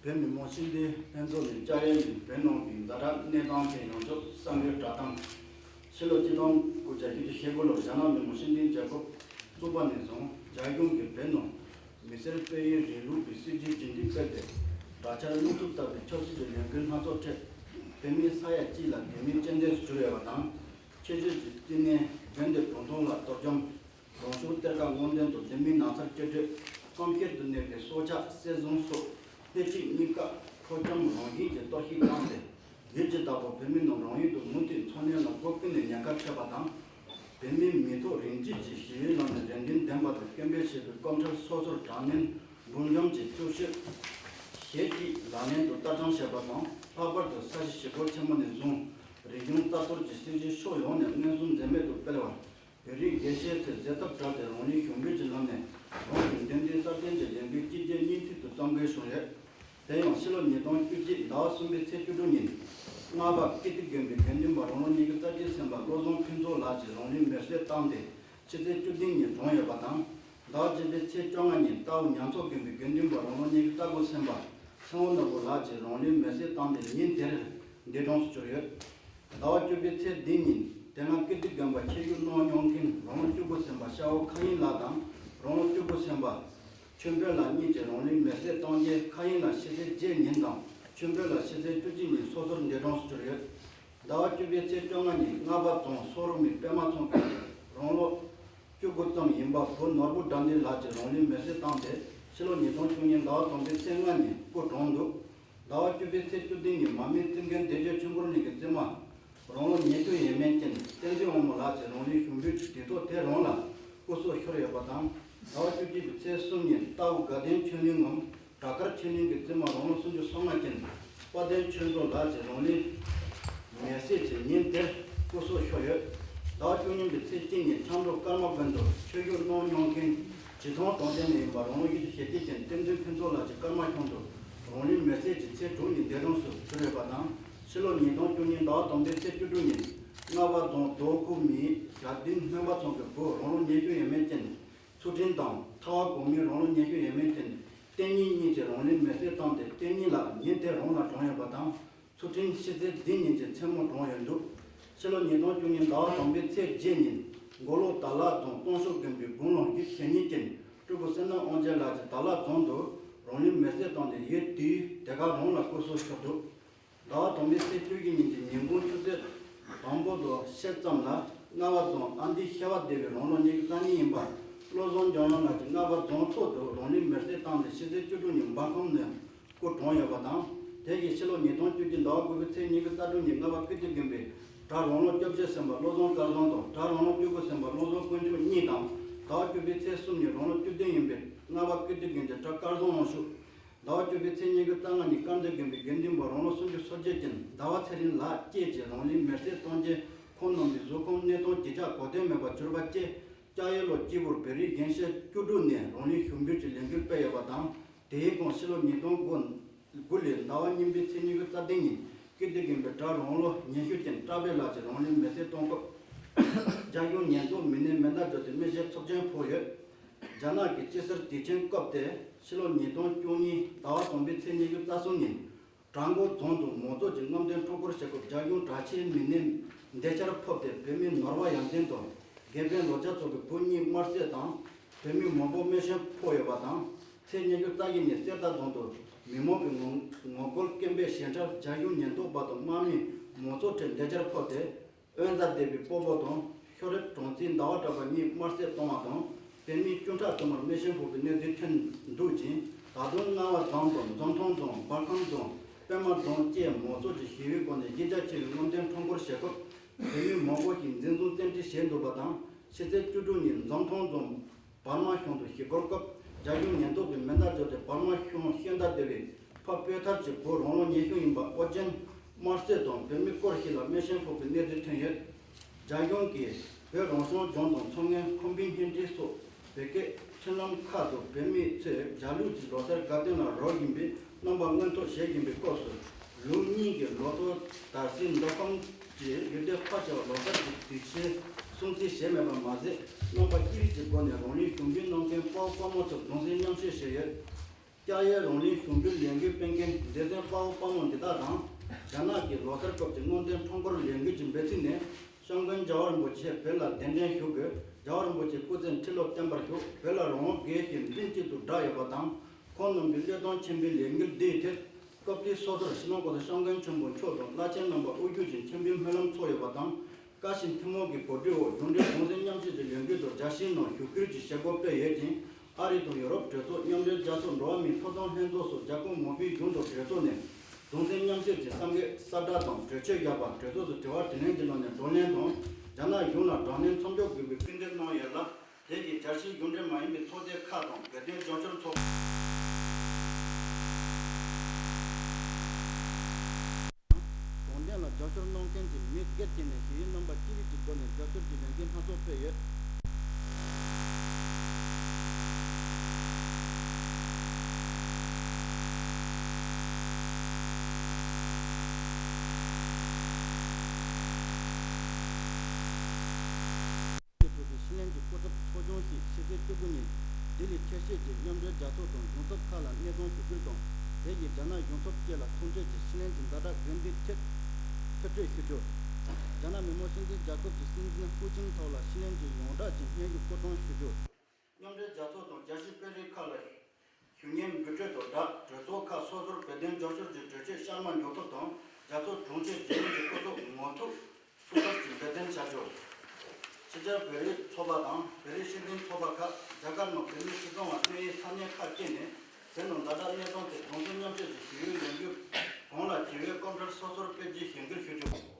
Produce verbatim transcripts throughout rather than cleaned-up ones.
བོད་མི་མང་སྤྱི་འཐུས་ལྷན་ཚོགས་ནས་བཅར་ཡས་ནས་བོད་ནང་གི་ཛ་དྲག་གནས་སྟངས་ཐད་ཡོངས་ཁྱབ་གསར་འགོད་བསྒྲགས་གཏམ། ཕྱི་ལོ་གཅིག་སྟོང་དགུ་བརྒྱ་བརྒྱད་ཅུ་ཞེ་དགུ་ལོར་རྒྱ་ནག་མི་དམངས་སྤྱི་མཐུན་རྒྱལ་ཁབ་བཙུགས་པ་ནས་བཟུང་རྒྱ་གཞུང་གིས་བོད་ནང་མི་སེར་སྤེལ་ཡུལ་རིང་ལུགས་ཀྱི་སྲིད་ཇུས་རྒྱུན་མཐུད་སྤེལ་ཏེ། དགྲ་ཆར་གནོན་ཤུགས་བཏབ་པའི་ཆབ་སྲིད་ཀྱི་ལས་འགུལ་སྣ་ཚོགས་ཁྲོད་བོད་མི་ས་ཡ་གཅིག་ལ་འཛིན་བཟུང་བཅད་འདེད་སུ་གྱུར་ཡོད་པ་དང་། ཆོས་བརྒྱུད་ཀྱི་བསྟི་གནས་དགོན་སྡེ་གྲོང་ཚོ་ལ་གཏོར་བཅོམ། རང་བྱུང་གཏེར་ཁ་དངོས་ལྡན་དུ་བསྡུ་མིན་ནག་ཚལ་གཅོད་འབྲེག་གཏམ་བཤད་དུ་གནས་པའི་སྲོག་ཆགས་བསད་བཟུང་སོགས་སྣེ་གཅིག་གཉིས་ཀ་འཕྲོག་བཅོམ་རང་བཞིན་གྱི་གཏོར་བཤིག་བཏང་སྟེ། ཡུལ་གྱི་བདག་པོ་བོད་མི་རྣམས་རང་ཡུལ་དུ་མུ་མཐུད་འཚོ་གནས་ལ་སྒོ་ཀུན་ནས་ཉེན་ཁ་འཕྲད་པ་དང་། བོད་མིའི་མི་ཐོག་རང་གཅེས་ཀྱི་ཞི་བའི་ལམ་ནས་རེ་འདུན་ལྡན་པ་དང་སྐད་འབོད་བྱེད་པའི་སྐོམ་ཁྲལ་སོ་སོར་དྲག་གནོན་འབུར་འཇོམས་ཀྱི་སྤྱོད་བཤད་ཞེ་གཅིག་ལག་ལེན་དུ་བསྟར་སྦྱོང་བྱས་པ་དང་། ལྷག་པར་དུ་ས་གཞི་ཞིག་སྒོ་ཆེན་མོ་ནས་བཟུང་རིག་གཞུང་རྩ་གཏོར་གྱི་སྲིད་ཇུས་ཕྱོགས་ཡོངས་ནས་མངོན་སུམ་འཛེམས་མེད་དུ་སྤེལ་བར། བོད་རིགས་དགེ་བཤེས་ཚོས་བཟོད་ཐབས་བྲལ་ཏེ་རང་ལུས་ཞུགས་འབུལ་གྱི་ལམ་ནས་རང་གི་འདུན་འདུན་སྲ་བརྟན་གྱི་ལས་འགུལ་གཅིག་རྗེས་གཉིས་མཐུད་དུ་རྩོམ་དགོས་བྱུང་ཡོད། དེ་ཡང་ཕྱི་ལོ་ཉིས་སྟོང་བཅུ་གཅིག་ཟླ་བ་གསུམ་པའི་ཚེས་བཅུ་དྲུག་ཉིན། རྔ་པ་ཀིརྟི་དགོན་པའི་དགེ་འདུན་པ་རོང་ལོ་ཉི་ཤུ་རྩ་གཅིག་ཟིན་པ་བློ་བཟང་ཕུན་ཚོགས་ལགས་ཀྱིས་རང་ལུས་མེར་སྲེག་བཏང་སྟེ་ཕྱི་ཚེས་བཅུ་བདུན་ཉིན་གྲོངས་ཡོད་པ་དང་། ཟླ་བ་བཅུ་པའི་ཚེས་བཅོ་ལྔ་ཉིན་རྟའུ་ཉ་མཚོ་དགོན་པའི་དགེ་འདུན་པ་རོང་ལོ་ཉི་ཤུ་རྩ་དགུ་ཟིན་པ་ཚེ་དབང་ནོར་བུ་ལགས་ཀྱིས་རང་ལུས་མེར་སྲེག་བཏང་སྟེ་ཉིན་དེར་འདས་གྲོངས་སུ་གྱུར་ཡོད། ཟླ་བ་བཅུ་པའི་ཚེས་བདུན་ཉིན་དེ་སྔ་ཀིརྟི་དགོན་པར་ཆོས་ཞུགས་གནང་མྱོང་མཁན་རང་ལོ་བཅུ་དགུ་ཟིན་པ་ཤ་བོ་མཁའ་དབྱིངས་ལགས་དང་རང་ལོ་བཅུ་དགུ་ཟིན་པ་ཆོས་འཕེལ་ལགས་གཉིས་ཀྱིས་རང་ལུས་མེར་སྲེག་བཏང་རྗེས་མཁའ་དབྱིངས་ལགས་ཕྱི་ཚེས་བརྒྱད་ཉིན་དང་ཆོས་འཕེལ་ལགས་ཕྱི་ཚེས་བཅུ་གཅིག་ཉིན་སོ་སོར་འདས་གྲོངས་སུ་གྱུར་ཡོད། ཟླ་བ་བཅུ་པའི་ཚེས་བཅོ་ལྔ་ཉིན་རྔ་པ་རྫོང་སོག་རུ་མི་པད་མ་ཚང་གིས་རང་ལོ་བཅུ་དགུ་ཙམ་ཡིན་པ་བུ་ནོར་བུ་དགྲ་འདུལ་ལགས་ཀྱིས་རང་ལུས་མེར་སྲེག་བཏང་སྟེ་ཕྱི་ལོ་ཉིས་སྟོང་བཅུ་གཉིས་ཟླ་བ་དང་པོའི་ཚེས་ལྔ་ཉིན་སྐུ་གྲོངས་འདུག་ཟླ་བ་བཅུ་པའི་ཚེས་བཅུ་བདུན་ཉིན་མ་སྨད་བཙུན་དགོན་བདེ་སྤྱོད་ཆོས་འཁོར་གླིང་གི་བཙུན་མ་རང་ལོ་ཉི་ཤུ་ཡས་མས་ཅན་བསྟན་འཛིན་དབང་མོ་ལགས་ཀྱིས་རང་ལུས་ཞུགས་འབུལ་གྱི་དུས་ཐོག་དེ་རང་ལ་སྐུ་སྲོག་ཤོར་ཡོད་པ་དང་། ཟླ་བ་བཅུ་གཅིག་པའི་ཚེས་གསུམ་ཉིན་རྟའུ་དགའ་ལྡན་ཆོས་གླིང་ངམ་བྲག་དཀར་ཆོས་གླིང་གི་བཙུན་མ་རང་ལོ་སུམ་ཅུ་སོ་ལྔ་ཅན་དཔལ་ལྡན་ཆོས་མཚོ་ལགས་ཀྱིས་རང་ལུས་མེར་སྲེག་གིས་ཉིན་དེར་སྐུ་སྲོག་ཤོར་ཡོད། ཟླ་བ་བཅུ་གཉིས་པའི་ཚེས་གཅིག་ཉིན་ཆབ་མདོ་ཀརྨ་དགོན་དུ་ཆོས་ཞུགས་གནང་མྱོང་མཁན་བྱིས་གྲོང་གྲོང་རྡལ་ནས་ཡིན་པ་རང་ལོ་ཉི་ཤུ་ཞེ་གཅིག་ཅན་བསྟན་འཛིན་ཕུན་ཚོགས་ལགས་ཀྱིས་ཀརྨ་གཤོང་དུ་རང་ལུས་མེར་སྲེག་གིས་ཚེས་དྲུག་ཉིན་འདས་གྲོངས་སུ་གྱུར་ཡོད་པ་དང་། ཕྱི་ལོ་ཉིས་སྟོང་བཅུ་གཉིས་ཟླ་བ་དང་པོའི་ཚེས་བཅུ་དྲུག་ཉིན་རྔ་པ་རྫོང་རྡོ་ཁུག་མིའི་ཞག་བདུན་སྨན་པ་ཚང་གི་བུ་རང་ལོ་ཉི་ཤུ་ཡས་མས་ཅན་ཚུལ་ཁྲིམས་དང་། ཐ་བ་གོང་མའི་རང་ལོ་ཉི་ཤུ་ཡས་མས་ཅན་བསྟན་གཉིས་གཉིས་ཀྱིས་རང་ལུས་མེར་སྲེག་བཏང་སྟེ་བསྟན་གཉིས་ལགས་ཉིན་དེ་རང་ལ་གྲོངས་ཡོད་པ་དང་། ཚུལ་ཁྲིམས་ཕྱི་ཚེས་བདུན་ཉིན་གྱི་མཚན་མོ་གྲོངས་ཡོད་འདུག་ཕྱི་ལོ་ཉིས་སྟོང་བཅུ་གཉིས་ཟླ་བ་དང་པོའི་ཚེས་བརྒྱད་ཉིན་མགོ་ལོག་དར་ལག་རྫོང་སྟོང་ཤོག་དགོན་པའི་དགུང་ལོ་ཉི་ཤུ་ཞེ་གཉིས་ཅན་སྤྲུལ་སྐུ་བསོད་ནམས་དབང་རྒྱལ་ལགས་ཀྱིས་དར་ལག་རྫོང་དུ་རང་ལུས་མེར་སྲེག་བཏང་སྟེ་ཡུལ་དེའི་དེ་ག་རང་ལ་སྐུ་སྲོག་ཤོར་འདུག་ཟླ་བ་དང་པོའི་ཚེས་བཅུ་བཞི་ཉིན་གྱི་ཉིན་གུང་ཆུ་ཚོད་དང་པོ་དང་ཕྱེད་ཙམ་ལ་རྔ་བ་རྫོང་ཨ་འདི་ཤེ་བ་སྡེ་བའི་རང་ལོ་ཉི་ཤུ་རྩ་གཉིས་ཡིན་པ་བློ་བཟང་འཇམ་དབྱངས་ལགས་ཀྱིས་རྔ་བ་རྫོང་ཐོག་ཏུ་རང་ལུས་མེར་སྲེག་བཏང་སྟེ་ཕྱི་ཚེས་བཅུ་དྲུག་ཉིན་འབར་ཁམས་ནས་སྐུ་གྲོངས་ཡོད་པ་དང་། དེ་བཞིན་ཕྱི་ལོ་ཉིས་སྟོང་བཅུ་བཞི་ཟླ་བ་དགུ་པའི་ཚེས་ཉི་ཤུ་རྩ་དྲུག་ཉིན་རྔ་བ་ཀིརྟི་དགོན་པའི་གྲྭ་རང་ལོ་བཅོ་བརྒྱད་ཟིན་པ་བློ་བཟང་སྐལ་བཟང་དང་གྲྭ་རང་ལོ་བཅུ་དགུ་ཟིན་པ་བློ་བཟང་དཀོན་མཆོག་གཉིས་དང་ཟླ་བ་བཅུ་པའི་ཚེས་གསུམ་ཉིན་རང་ལོ་བཅུ་བདུན་ཡིན་པའི་རྔ་བ་ཀིརྟི་དགོན་གྱི་གྲྭ་སྐལ་བཟང་དབང་ཕྱུག་ཟླ་བ་བཅུ་པའི་ཚེས་ཉི་ཤུ་རྩ་ལྔ་ཉིན་དཀར་མཛེས་དགོན་པའི་དགེ་འདུན་པ་རང་ལོ་སུམ་ཅུ་སོ་བརྒྱད་ཅན་ཟླ་བ་ཚེ་རིང་ལགས་བཅས་ཀྱིས་རང་ལུས་མེར་སྲེག་བཏང་རྗེས་ཁོང་རྣམ་པའི་གཟུགས་ཁམས་གནས་སྟངས་ཇེ་འཇགས་གོ་ཐོས་མེད་པར་གྱུར་པ་བཅས་སྐྱབས་ཡུལ་ལོ་གཅིག་པུར་བོད་རིགས་གཞོན་སྐྱེས་བཅུ་དྲུག་ནས་རང་ལུས་ཞུགས་འབུལ་གྱི་ལས་འགུལ་སྤེལ་ཡོད་པ་དང་། དེའི་གོང་ཕྱི་ལོ་ཉིས་སྟོང་དགུ་དགུ་ལོའི་ཟླ་བ་གཉིས་པའི་ཚེས་ཉི་ཤུ་རྩ་བདུན་ཉིན་ཀིརྟི་དགོན་པའི་གྲྭ་རང་ལོ་ཉི་ཤུ་ཅན་བཀྲ་བྷེ་ལགས་ཀྱིས་རང་ལུས་མེར་སྲེག་གཏོང་སྐབས། རྒྱ་གཞུང་ཉེན་རྟོག་མི་སྣས་མེ་མདའ་བརྒྱབ་སྟེ་རྨས་ཤིང་ཚབས་ཆེན་ཕོག་ཡོད། རྒྱ་ནག་གི་དཔྱད་གསར་དུས་ཆེན་སྐབས་ཏེ་ཕྱི་ལོ་ཉིས་སྟོང་བཅུ་གཉིས་ཟླ་བ་དང་པོའི་ཚེས་ཉི་ཤུ་རྩ་གསུམ་ཉིན། བྲག་འགོ་རྫོང་དུ་མང་ཚོགས་ཀྱིས་རྔམ་སྟོན་ཁྲོམ་སྐོར་བྱེད་སྐབས་རྒྱ་གཞུང་དྲག་ཆས་མི་སྣས་མདུན་ཅོག་ཕབ་སྟེ་བོད་མི་ནོར་བ་ཡར་འཛིན་དང་དགེ་འཕེལ་ལོ་བརྒྱ་མཚོ་གི་བུ་གཉིས་དམར་གསོད་དང་། བོད་མི་མང་པོ་རྨས་ཤིང་ཕོག་ཡོད་པ་དང་། ཚེས་ཉི་ཤུ་རྩ་བཞི་ཉིན་གསེར་རྟ་རྫོང་དུ་མི་མང་གི་ངོ་ངོ་རྒོལ་སྐད་འབོད་བྱས་འཕྲལ་རྒྱ་གཞུང་ཉེན་རྟོག་པ་དང་དམག་མིས་མང་ཚོགས་ཁྲོད་མདུན་ཅོག་ཕབ་སྟེ། དབོན་རྩ་སྡེ་བའི་སྤོ་བོ་དང་ཤོ་རིབ་གྲོང་ཚོའི་ཟླ་བ་གྲགས་པ་གཉིས་དམར་གསོད་བཏང་བ་དང་། བོད་མི་བཅུ་ཕྲག་དུ་མར་རྨས་ཤིང་ཕོག་པའི་གནས་ཚུལ་ཐོན་འདུག་ཅིང་། ད་དུང་རྔ་བ་རྫོང་དང་འཛམ་ཐང་རྫོང་འབར་ཁམས་རྫོང་པད་མ་རྫོང་བཅས་མང་ཚོགས་ཀྱིས་ཞི་བའི་སྒོ་ནས་གཞི་རྒྱ་ཆེ་བའི་རྔམ་སྟོན་ཁྲོམ་སྐོར་བྱེད་སྐབས་བོད་མི་མང་པོ་ཞིག་འཛིན་བཟུང་བཙན་ཁྲིད་བྱས་འདུག་པ་དང་། ཕྱི་ཚེས་བཅུ་དྲུག་ཉིན་འཛམ་ཐང་རྫོང་བར་མ་གཤོང་དུ་ཞི་རྒོལ་སྐབས་རྒྱ་གཞུང་ཉེན་རྟོག་པས་མེ་མདའ་བརྒྱབ་སྟེ་བར་མ་གཤོང་ཤོན་རྟ་སྡེ་བའི་ཕ་སྤོས་ཐར་གྱི་བུ་རང་ལོ་ཉི་ཤུ་ཡིན་པ་ཨོ་རྒྱན་དམར་གསོད་དང་བོད་མི་སྐོར་ཞིག་ལ་རྨས་ཤིང་ཕོག་པའི་གནས་ཚུལ་ཐོན་ཡོད། རྒྱ་གཞུང་གིས་བོད་རང་སྐྱོང་ལྗོངས་དང་མཚོ་སྔོན་ཁམས་པའི་བརྙན་འཕྲིན་སོགས་བོད་སྐད་འཕྲིན་ལམ་ཁག་ཏུ་བོད་མི་ཚོས་རྒྱ་ལུགས་ཀྱི་ལོ་གསར་དགའ་སྟོན་ལ་རོལ་བཞིན་པའི་རྣམ་པ་མངོན་མཐོ་བྱེད་བཞིན་པའི་སྐབས་སུ། ལུགས་གཉིས་ཀྱི་ལོ་ཐོ་དར་སའི་མདོ་ཁམས་ཀྱི་ཡུལ་སྡེ་ཕལ་ཆེ་བར་ལོ་གསར་གྱི་དུས་ཆེན་སྲུང་བརྩི་བྱས་མེད་པ་མ་ཟད། རྣམ་པ་སྐྱིད་རིགས་ཀྱི་སྒོ་ནས་རང་ལུས་ཞུགས་འབུལ་གནང་མཁན་དཔའ་བོ་དཔའ་མོ་ཚོར་གདུང་སེམས་མཉམ་སྐྱེད་བྱས་ཡོད། ལྕགས་ཡོལ་རང་བཞིན་གཞུང་སྒེར་ལས་འགུལ་སྤེལ་མཁན་སྡེ་ཚན་དཔའ་བོ་དཔའ་མོ་འདི་དག་དང་། རྒྱ་ནག་གི་ལོ་གསར་སྐབས་ཀྱི་སྔོན་ཐོན་ཁྲོམ་སྐོར་ལས་འགུལ་གྱི་འབད་ཚིག་ནས། སྐྱབས་མགོན་རྒྱལ་བ་རིན་པོ་ཆེ་བོད་ལ་གདན་འདྲེན་ཞུ་དགོས། རྒྱལ་བ་རིན་པོ་ཆེ་སྐུ་ཚེ་ཁྲི་ལོ་བརྟན་པར་ཤོག་བོད་ལ་རང་དབང་དགོས་ཞེས་མགྲིན་གཅིག་ཏུ་བསྒྲགས་ཡོད་པ་དང་། ཁོང་རྣམ་པའི་བློས་གཏོང་ཆེན་པོའི་ལས་འགུལ་འདིའི་ཐད། སྐབས་དེའི་སོ་སོར་སྤྱི་ནོར་༸གོང་ས་༸སྐྱབས་མགོན་ཆེན་པོ་མཆོག་དང་བླ་ཆེན་རྣམ་པ་དབུ་བཞུགས་ཀྱིས་མཆོད་འབུལ་སྨོན་ལམ་ཚོགས་ཡོད་པ་དང་། བཀའ་བཞིན་ཐུན་མོང་གི་གོ་སྒྲིག་འོག་གཞུང་འབྲེལ་གདུང་སེམས་མཉམ་སྐྱེད་ཀྱི་ལས་འགུལ་དུ་རྒྱལ་སྤྱིའི་ནང་ཞུགས་སྐུལ་གྱི་བྱེད་སྒོ་སྤེལ་ཡོད་ཅིང་། ཨ་རི་དང་ཡོ་རོབ་གྲོས་ཚོགས། མཉམ་འབྲེལ་རྒྱལ་ཚོགས། འགྲོ་བ་མིའི་ཐོབ་ཐང་ལྷན་ཚོགས་སོགས་རྒྱལ་ཁབ་མང་པོའི་གཞུང་དང་གྲོས་ཚོགས་ནས་གདུང་སེམས་མཉམ་སྐྱེད་ཀྱི་བསམ་འཆར་གསལ་བསྒྲགས་དང་གྲོས་ཆོད་བཞག་པ། གྲོས་ཚོགས་སུ་དྲི་བ་དྲིས་ལན་གྱི་ལམ་ནས་བགྲོ་གླེང་དང་། རྒྱ་ནག་གཞུང་ལ་དྲག་གནོན་མཚམས་འཇོག་དགོས་པའི་སྐུལ་འདེད་གནང་ཡོད་ལ། དེ་བཞིན་རྒྱལ་སྤྱིའི་གཞུང་འབྲེལ་མ་ཡིན་པའི་ཚོགས་སྡེ་ཁག་དང་བོད་དོན་རྒྱབ་སྐྱོར་ཚོགས། དྲང་བདེན་ལ་རྒྱབ་སྐྱོར་གནང་མཁན་གྱི་མི་སྒེར་བཅས་ནས་ཞུ་ཡིག་རྣམ་པ་ཅི་རིགས་ཀྱི་སྒོ་ནས་རྒྱབ་སྐྱོར་གྱི་ལས་འགུལ་སྣ་ཚོགས་སྤེལ་ཡོད། ཆེད་དུ་གི་ཕྱི་ལན་གྱི་སྐུ་ཚབ་ཚོགས་ཆུང་ཞིག་ཕྱི་ཚེས་བཅུ་དགུ་ཉིན་ལྡི་ལི་འཁྱིལ་བཤད་ཀྱིས་མཉམ་འབྲེལ་རྒྱལ་ཚོགས་དང་གཞུང་ཚབ་ཁག་ལ་གནས་ཚང་ཞུ་སྐུལ་དང་། དེ་ཡིས་རྒྱ་ནག་གཞུང་ཚབ་བཅས་ལ་ཐུག་འཕྲད་ཀྱིས་ཕྱི་ལན་གྱི་ཛ་དྲག་འགན་འདི་ཁྲིད་ཐག་གཅོད་ཞུ་རྒྱུ། རྒྱ་ནག་མི་དམངས་སྤྱི་མཐུན་རྒྱལ་ཁབ་ཀྱི་སྲིད་འཛིན་ཧུའུ་ཅིན་ཐའོ་ལ་ཕྱི་ལན་གྱི་ཡོངས་བསྒྲགས་ཀྱི་སྙན་ཞུ་སྐུ་གྲོངས་ཞུ་རྒྱུ། མཉམ་འབྲེལ་རྒྱལ་ཚོགས་དང་རྒྱལ་སྤྱིའི་དཔོན་རིགས་ཁག་ལ་ཞུ་སྙན་འབུལ་སྤྲོད་དང་སྦྲགས། གྲོས་ཚོགས་ཁག་སོ་སོར་བོད་དོན་རྒྱབ་སྐྱོར་གྱི་གྲོས་ཆོད་ཤར་མ་འཇོག་ཐབས་དང་། རྒྱལ་ཚོགས་དྲུང་ཆེ་རྒྱུན་ལས་ཀྱི་སྐུ་ཚབ་ངོ་ཐུག་སྐུ་ཚབ་ཀྱི་འབད་བརྩོན་བྱ་རྒྱུ། ཕྱི་རྒྱལ་བོད་རིགས་ཚོགས་པ་དང་བོད་རིགས་སྤྱི་མཐུན་ཚོགས་པ་ཁག་རྒྱ་གར་ནང་བོད་མི་སྤྱི་ཚོགས་ནང་གནས་ཡུལ་ས་གནས་ཁག་བཅས་ནས་བོད་ནང་ཛ་དྲག་གནས་སྟངས་ཐད་གདུང་སེམས་མཉམ་སྐྱེད་ཀྱི་ཞུ་ཡིག་ལས་འགུལ་གོང་ལ་བྱེད་པའི་སྐུ་མགྲོན་སོ་སོར་སྤེལ་རྒྱུའི་ཞུ་སྐུལ་ཞུ་རྒྱུ།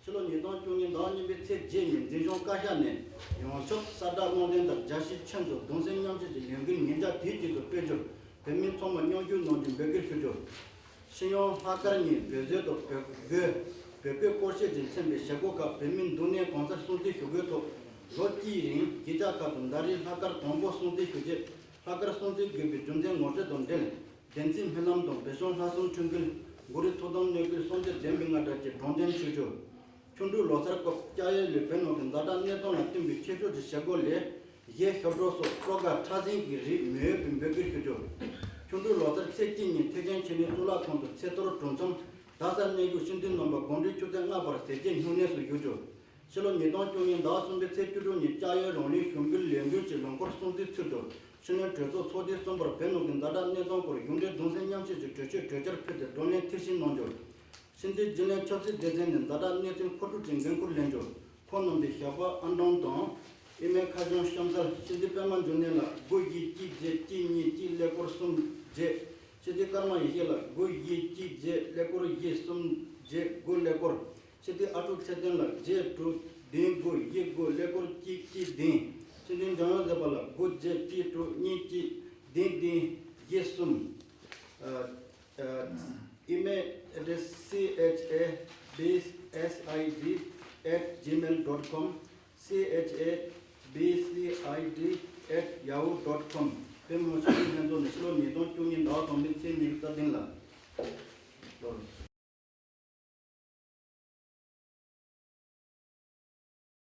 ཕྱི་ལོ་ཉིས་སྟོང་བཅུ་གཉིས་ཟླ་བ་གཉིས་པའི་ཚེས་བརྒྱད་ཉིན་མཛེས་ལྗོངས་བཀའ་ཤག་ནས་ཡོངས་ཁྱབ་གསལ་བསྒྲགས་གནང་དོན་ལྟར། རྒྱལ་སྤྱིའི་ཁྱོན་དུ་གདུང་སེམས་མཉམ་སྐྱེད་ཀྱི་ལས་འགུལ་ཉིན་གྲངས་དུས་གཅིག་ཏུ་སྤེལ་རྒྱུར་བོད་མི་ཚང་མ་མཉམ་ཞུགས་གནང་རྒྱུ་འབོད་སྐུལ་ཞུ་རྒྱུ། ཤེས་ཡོན་ལྷག་དཀར་གཉིས་བོད་བཟོས་དང་བོད་བོད་བོད་སྐད་སྐོར་བཤད་ཀྱིས་མཚན་པའི་བྱེད་སྒོ་ཁག་བོད་མིའི་འདུ་གནས་གང་སར་སྲུང་བརྩི་ཞུ་སྒོའི་ཐོག་ལོ་གཅིག་རིང་གཞིས་ཆགས་ཁག་ཏུ་ཟླ་རེའི་ལྷག་དཀར་དང་པོ་སྲུང་བརྩི་ཞུ་ཆེད། ལྷག་དཀར་སྲུང་བརྩི་དགོས་པའི་རྒྱུ་མཚན་ངོ་སྤྲོད་དང་འབྲེལ། བདེན་ཚིག་སྨོན་ལམ་དང་བོད་གཞུང་ལྷ་སྲུང་འཕྲིན་བསྐུལ། མགོ་རིལ་ཐུགས་དམ་གནས་སྐུལ། སངས་རྒྱས་བདེན་པའི་རྔ་སྒྲ་བཅས་སྒྲོག་འདོན་ཞུ་རྒྱུ། ཆུ་འབྲུག་ལོ་གསར་སྐབས་ལྕགས་ཡོལ་ལས་བོད་ནང་གི་ཛ་དྲག་གནས་སྟངས་ལ་བསྟུན་པའི་ཆེད་ཕྱོགས་ཀྱི་བྱེད་སྒོ་ལས། གཞས་ཞབས་བྲོ་སོགས་སྤྲོ་དགའ་ཁྲ་ཟིང་གི་རིགས་མི་ཡོད་པའི་འབོད་སྐུལ་ཞུ་རྒྱུ། ཆུ་འབྲུག་ལོ་གསར་ཚེས་གཅིག་ཉིན་ཐེག་ཆེན་ཆོས་གླིང་གཙུག་ལག་ཁང་དུ་ཚེས་གཏོར་གྲོལ་མཚམས་རྡ་སར་གནས་བཞུགས་སྤྱི་འཐུས་རྣམ་པ་དགོང་དྲོའི་ཆུ་ཚོད་ལྔ་པར་ཟས་བཅད་སྨྱུང་གནས་སུ་བཞུགས་རྒྱུ། ཕྱི་ལོ་ཉིས་སྟོང་བཅུ་གཉིས་ཟླ་བ་གསུམ་པའི་ཚེས་བཅུ་དྲུག་ཉིན་ལྕགས་ཡོལ་རང་བཞིན་གཞུང་སྒེར་ལས་འགུལ་གྱི་ལོ་འཁོར་སྲུང་བརྩིའི་ཚུལ་དུ་ཕྱི་ནང་གྲོས་ཚོགས་ཚོགས་སྡེ་གསུམ་པར་བོད་ནང་གི་ཛ་དྲག་གནས་སྟངས་སྐོར་གཞུང་འབྲེལ་གདུང་སེམས་མཉམ་སྐྱེད་ཀྱི་གྲོས་ཆོད་གྲོས་འཆར་ཕུལ་ཏེ་བགྲོ་གླེང་མཐིལ་ཕྱིན་གནང་རྒྱུ། ཕྱི་འབྲེལ་རྒྱུན་ལས་ཆབ་སྲིད་སྡེ་ཚན་ནས་ཛ་དྲག་གནས་ཚུལ་མཁོ་སྒྲུབ་ཀྱི་འགན་ཁུར་ལེན་རྒྱུ། ཁོང་རྣམ་པའི་ཞབས་པ་ཨ་འབྲང་དང་། ཨི་མེ་ཁ་སྦྱང་གཤམ་གསལ། ཕྱི་འབྲེལ་པད་མ་འབྱུང་གནས་ལ་དགུ་བཞི་གཅིག་བརྒྱད་གཅིག་གཉིས་གཅིག་ཀླད་ཀོར་གསུམ་བརྒྱད། ཕྱི་འབྲེལ་ཀརྨ་ཡེ་ཤེས་ལ་དགུ་བཞི་གཅིག་བརྒྱད་ཀླད་ཀོར་བཞི་གསུམ་བརྒྱད་དགུ་ཀླད་ཀོར། ཕྱི་འབྲེལ་ཨ་ཀྲུག་ཚེ་བརྟན་ལ་བརྒྱད་དྲུག་བདུན་དགུ་བཞི་དགུ་ཀླད་ཀོར་གཅིག་གཅིག་བདུན། ཕྱི་འབྲེལ་འཇམ་དབྱངས་བཟོད་པ་ལ་དགུ་བརྒྱད་གཅིག་དྲུག་གཉིས་གཅིག་བདུན་བདུན་བཞི་གསུམ། ཨ་ཨ་ཨི་མེལ་ཨེ་ཌི་རེ་སི་སི་ཨེཆ་ཨེ་བི་ཨེ་སི་ཨའི་ཌི་ཨེཊ་ཇི་མེལ་ཌོཊ་ཀོམ། སི་ཨེཆ་ཨེ་བི་སི་ཨའི་ཌི་ཨེཊ་ཡ་ཧུ་ཌོཊ་ཀོམ། བོད་མི་མང་སྤྱི་འཐུས་ལྷན་ཚོགས་ནས་ཕྱི་ལོ་ཉིས་སྟོང་བཅུ་གཉིས་ཟླ་བ་དང་པོའི་ཚེས་ཉི་ཤུ་རྩ་བདུན་ལ།